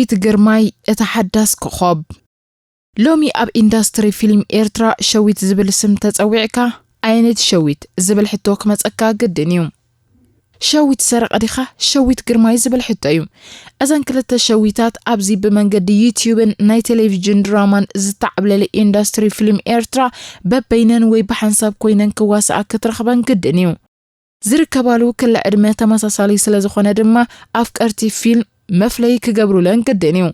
ሸዊት ግርማይ፣ እታ ሓዳስ ኮኾብ። ሎሚ ኣብ ኢንዳስትሪ ፊልም ኤርትራ ሸዊት ዝብል ስም ተጸዊዕካ፣ ኣየነይቲ ሸዊት ዝብል ሕቶ ክመጸካ ግድን እዩ። ሸዊት ሰረቐ ዲኻ ሸዊት ግርማይ ዝብል ሕቶ እዩ። እዘን ክልተ ሸዊታት ኣብዚ ብመንገዲ ዩትዩብን ናይ ቴሌቪዥን ድራማን ዝተዓብለለ ኢንዳስትሪ ፊልም ኤርትራ በበይነን ወይ ብሓንሳብ ኮይነን ክዋስኣ ክትረኽበን ግድን እዩ። ዝርከባሉ ክሊ ዕድመ ተመሳሳሊ ስለ ዝኾነ ድማ ኣፍቀርቲ ፊልም መፍለዪ ክገብሩለን ግድን እዩ።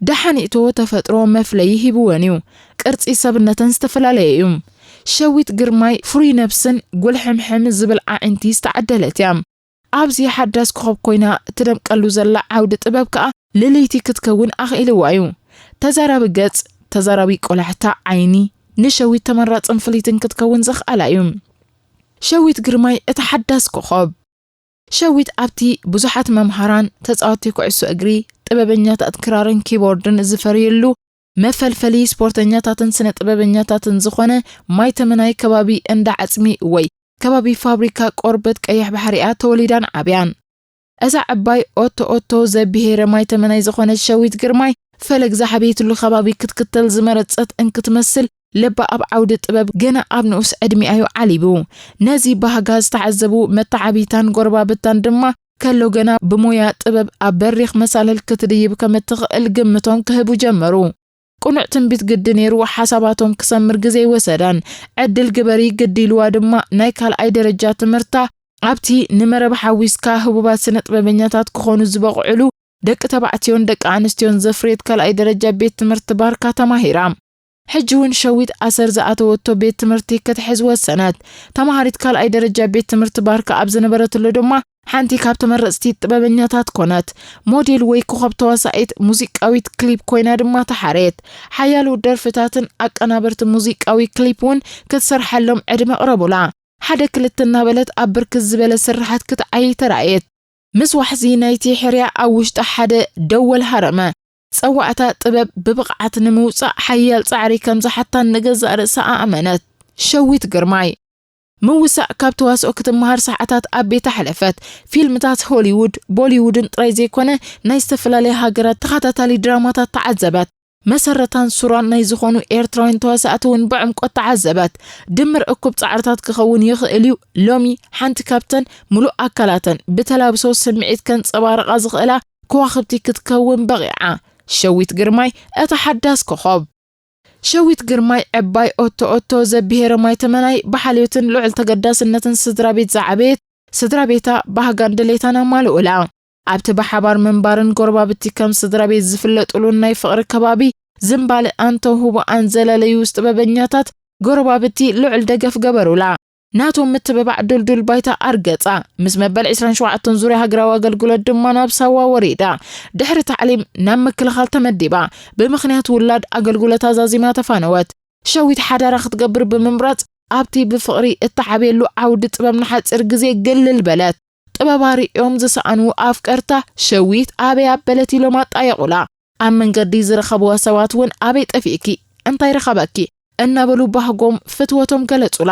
ደሓን ይእቶ ተፈጥሮ መፍለዪ ሂብወን እዩ። ቅርጺ ሰብነተን ዝተፈላለየ እዩ። ሸዊት ግርማይ ፍሩይ ነብስን ጉልሕምሕም ዝብል ኣዒንቲ ዝተዓደለት እያ። ኣብዚ ሓዳስ ኮኸብ ኮይና ትደምቀሉ ዘላ ዓውዲ ጥበብ ከኣ ልልይቲ ክትከውን ኣኽኢልዋ እዩ። ተዛራቢ ገጽ፣ ተዛራቢ ቆላሕታ ዓይኒ ንሸዊት ተመራጽን ፍልይትን ክትከውን ዘኽኣላ እዩ። ሸዊት ግርማይ እታ ሓዳስ ኮኸብ። ሸዊት ኣብቲ ብዙሓት መምሃራን፣ ተጻወትቲ ኩዕሶ እግሪ፣ ጥበበኛታት ክራርን ኪቦርድን ዝፈርየሉ መፈልፈሊ ስፖርተኛታትን ስነ ጥበበኛታትን ዝኾነ ማይ ተመናይ ከባቢ እንዳ ዓጽሚ ወይ ከባቢ ፋብሪካ ቆርበት ቀይሕ ባሕሪ እያ ተወሊዳን ዓብያን። እዛ ዕባይ ኦቶ ኦቶ ዘብሄረ ማይ ተመናይ ዝኾነት ሸዊት ግርማይ ፈለግ ዝዓበየትሉ ከባቢ ክትክተል ዝመረጸት እንክትመስል ልባ ኣብ ዓውዲ ጥበብ ገና ኣብ ንኡስ ዕድሚኣ'ዩ ዓሊቡ። ነዚ ባህጋ ዝተዓዘቡ መተዓቢታን ጎረባብታን ድማ ከሎ ገና ብሞያ ጥበብ ኣብ በሪኽ መሳልል ክትድይብ ከም እትኽእል ግምቶም ክህቡ ጀመሩ። ቅኑዕ ትንቢት ግዲ ነይሩ ሓሳባቶም ክሰምር ግዜ ኣይወሰደን። ዕድል ግበሪ ግዲ ኢልዋ ድማ ናይ ካልኣይ ደረጃ ትምህርታ ኣብቲ ንመረብ ሓዊስካ ህቡባት ስነ ጥበበኛታት ክኾኑ ዝበቕዕሉ ደቂ ተባዕትዮን ደቂ ኣንስትዮን ዘፍርየት ካልኣይ ደረጃ ቤት ትምህርቲ ባርካ ተማሂራ። ሕጂ እውን ሸዊት ኣሰር ዝኣተወቶ ቤት ትምህርቲ ክትሕዝ ወሰነት። ተማሃሪት ካልኣይ ደረጃ ቤት ትምህርቲ ባርካ ኣብ ዝነበረትሉ ድማ ሓንቲ ካብ ተመረጽቲ ጥበበኛታት ኮነት። ሞዴል ወይ ኮኸብ ተዋሳኢት ሙዚቃዊት ክሊፕ ኮይና ድማ ተሓርየት። ሓያሎ ደርፍታትን ኣቀናበርቲ ሙዚቃዊ ክሊፕ እውን ክትሰርሓሎም ዕድመ ኣቕረቡላ። ሓደ ክልተ እናበለት ኣብ ብርክት ዝበለ ስርሓት ክትዓዪ ተራእየት። ምስ ዋሕዚ ናይቲ ሕርያ ኣብ ውሽጣ ሓደ ደወል ሃረመ። ጸዋዕታ ጥበብ ብብቕዓት ንምውጻእ ሓያል ጻዕሪ ከም ዝሓታን ንገዛእ ርእሳ ኣእመነት። ሸዊት ግርማይ። ምውሳእ ካብ ተዋስኦ ክትመሃር ሰዓታት ኣብ ቤት ኣሕለፈት። ፊልምታት ሆሊውድ፣ ቦሊውድን ጥራይ ዘይኮነ፣ ናይ ዝተፈላለያ ሃገራት ተኸታታሊ ድራማታት ተዓዘበት። መሰረታን ሱራን ናይ ዝኾኑ ኤርትራውያን ተዋሳእቲ እውን ብዕምቆት ተዓዘበት። ድምር እኩብ ጻዕርታት ክኸውን ይኽእል እዩ። ሎሚ ሓንቲ ካብተን ምሉእ ኣካላተን ብተላብሶ ስምዒት ከንጸባርቓ ዝኽእላ ከዋኽብቲ ክትከውን በቒዓ። ሸዊት ግርማይ፣ እታ ሓዳስ ኮኾብ። ሸዊት ግርማይ ዕባይ ኦቶ ኦቶ ዘብሄረ ማይ ተመናይ ብሓልዮትን ልዑል ተገዳስነትን ስድራ ቤት ዝዓበየት፣ ስድራ ቤታ ባህጋን ድሌታን ኣማልኡላ። ኣብቲ ብሓባር ምንባርን ጎረባብቲ ከም ስድራ ቤት ዝፍለጡሉን ናይ ፍቕሪ ከባቢ ዝምባልኣን ተውህቦኣን ዘለለዩ ጥበበኛታት ጎረባብቲ ልዑል ደገፍ ገበሩላ። ናቶም ምትብባዕ ድልዱል ባይታ ኣርገጻ። ምስ መበል ዕስራን ሸውዓተን ዙርያ ሃገራዊ ኣገልግሎት ድማ ናብ ሳዋ ወሪዳ። ድሕሪ ታዕሊም ናብ ምክልኻል ተመዲባ። ብምኽንያት ውላድ ኣገልግሎታ ዛዚማ ተፋነወት። ሸዊት ሓዳራ ክትገብር ብምምራጽ ኣብቲ ብፍቕሪ እተዓብየሉ ዓውዲ ጥበብ ንሓጺር ግዜ ግልል በለት። ጥበባ ርእዮም ዝሰኣኑ ኣፍቀርታ ሸዊት ኣበይ ኣበለት ኢሎም ኣጣየቑላ። ኣብ መንገዲ ዝረኸብዋ ሰባት እውን ኣበይ ጠፊእኪ? እንታይ ረኸበኪ? እናበሉ ባህጎም ፍትወቶም ገለጹላ።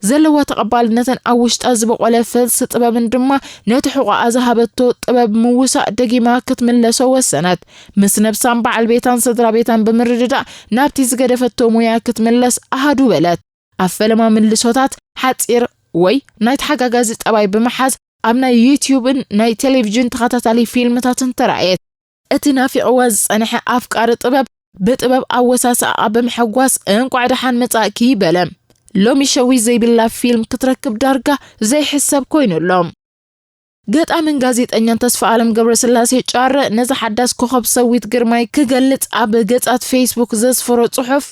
ዘለዋ ተቐባልነትን ኣብ ውሽጣ ዝበቖለ ፈልሲ ጥበብን ድማ ነቲ ሕቖኣ ዝሃበቶ ጥበብ ምውሳእ ደጊማ ክትምለሶ ወሰነት። ምስ ነብሳን በዓል ቤታን ስድራ ቤታን ብምርድዳእ ናብቲ ዝገደፈቶ ሙያ ክትምለስ ኣሃዱ በለት። ኣብ ፈለማ ምልሶታት ሓጺር ወይ ናይ ተሓጋጋዚ ጠባይ ብምሓዝ ኣብ ናይ ዩትዩብን ናይ ቴሌቪዥን ተኸታታሊ ፊልምታትን ተራእየት። እቲ ናፊቕዋ ዝጸንሐ ኣፍቃሪ ጥበብ ብጥበብ ኣወሳስኣኣ ብምሕጓስ እንቋዕ ደሓን መጻእኪ በለ። ሎሚ ሸዊት ዘይብላ ፊልም ክትረክብ ዳርጋ ዘይሕሰብ ኮይኑ ኣሎ። ገጣምን ጋዜጠኛን ተስፋ ኣለም ገብረስላሴ ጫረ ነዚ ሓዳስ ኮኸብ ሸዊት ግርማይ ክገልጽ ኣብ ገጻት ፌስቡክ ዘስፈሮ ጽሑፍ፣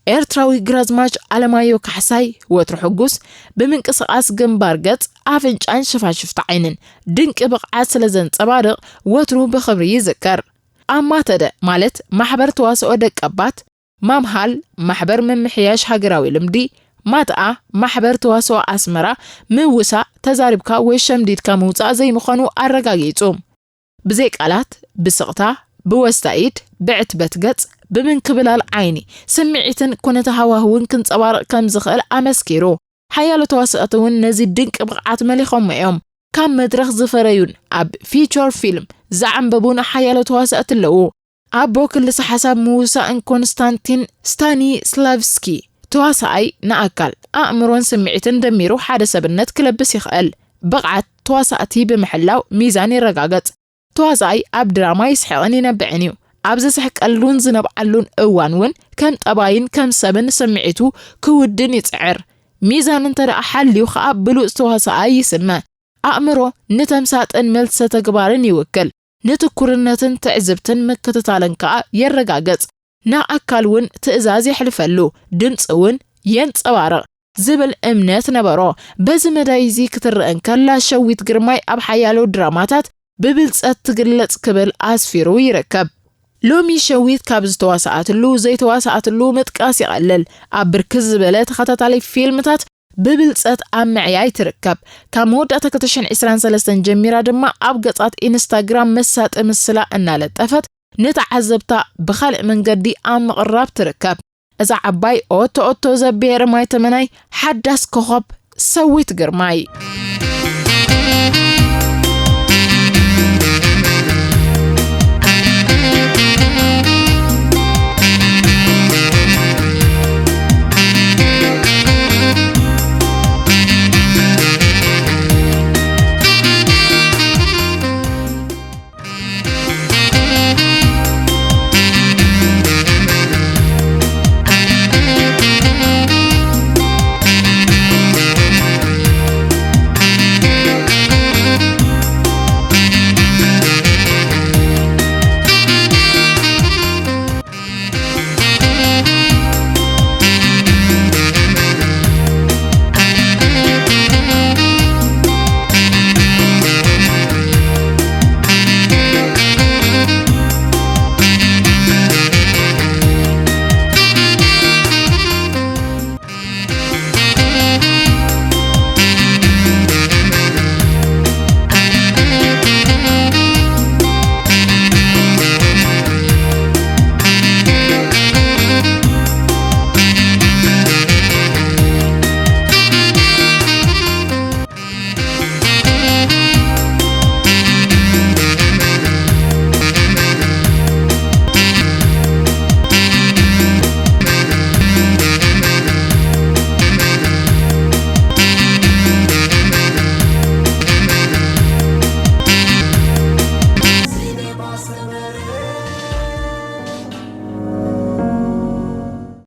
ኤርትራዊ ግራዝማች ኣለማዮ ካሕሳይ ወትሩ ሕጉስ፣ ብምንቅስቓስ ግንባር ገጽ፣ ኣፍንጫን ሽፋሽፍቲ ዓይንን ድንቂ ብቕዓት ስለ ዘንጸባርቕ ወትሩ ብኽብሪ ይዝከር። ኣማተደ ማለት ማሕበር ተዋስኦ ደቀባት፣ ማምሃል ማሕበር ምምሕያሽ ሃገራዊ ልምዲ፣ ማትኣ ማሕበር ተዋስኦ ኣስመራ፣ ምውሳእ ተዛሪብካ ወይ ሸምዲድካ ምውጻእ ዘይምዃኑ ኣረጋጊጹ። ብዘይ ቃላት፣ ብስቕታ፣ ብወስታ ኢድ፣ ብዕትበት ገጽ፣ ብምንክብላል ዓይኒ፣ ስምዒትን ኩነተ ሃዋህውን ክንጸባርቕ ከም ዝኽእል ኣመስኪሩ። ሓያሎ ተዋሳእቲ እውን ነዚ ድንቂ ብቕዓት መሊኾሞ እዮም። ካብ መድረኽ ዝፈረዩን ኣብ ፊቸር ፊልም ዝዓንበቡን ሓያሎ ተዋሳእቲ ኣለዉ። ኣቦ ክልሰ ሓሳብ ምውሳእን ኮንስታንቲን ስታኒስላቭስኪ፣ ተዋሳኣይ ንኣካል፣ ኣእምሮን ስምዒትን ደሚሩ ሓደ ሰብነት ክለብስ ይኽእል። ብቕዓት ተዋሳእቲ ብምሕላው ሚዛን ይረጋገጽ። ተዋሳኣይ ኣብ ድራማ ይስሕቕን ይነብዕን እዩ። ኣብ ዝስሕቀሉን ዝነብዓሉን እዋን እውን ከም ጠባይን ከም ሰብን ስምዒቱ ክውድን ይጽዕር። ሚዛን እንተ ደኣ ሓልዩ ኸኣ ብሉጽ ተዋሳኣይ ይስመ። ኣእምሮ ንተምሳጥን መልሰ ተግባርን ይውክል። ንትኩርነትን ትዕዝብትን ምክትታልን ከኣ የረጋግጽ። ንኣካል እውን ትእዛዝ የሕልፈሉ፣ ድምጺ እውን የንጸባርቕ ዝብል እምነት ነበሮ። በዚ መዳይ እዚ ክትረአ እንከላ ሸዊት ግርማይ ኣብ ሓያሎ ድራማታት ብብልጸት ትግለጽ ክብል ኣስፊሩ ይርከብ። ሎሚ ሸዊት ካብ ዝተዋሰኣትሉ ዘይተዋሰኣትሉ ምጥቃስ ይቐልል። ኣብ ብርክት ዝበለ ተኸታታሊ ፊልምታት ብብልጸት ኣብ ምዕያይ ትርከብ። ካብ መወዳእታ ክልተ ሽሕን ዕስራን ሰለስተን ጀሚራ ድማ ኣብ ገጻት ኢንስታግራም መሳጢ ምስላ እናለጠፈት ንተዓዘብታ ብኻልእ መንገዲ ኣብ ምቕራብ ትርከብ። እዛ ዓባይ ኦቶ ኦቶ ዘብሔር ማይ ተመናይ ሓዳስ ኮኸብ ሰዊት ግርማይ።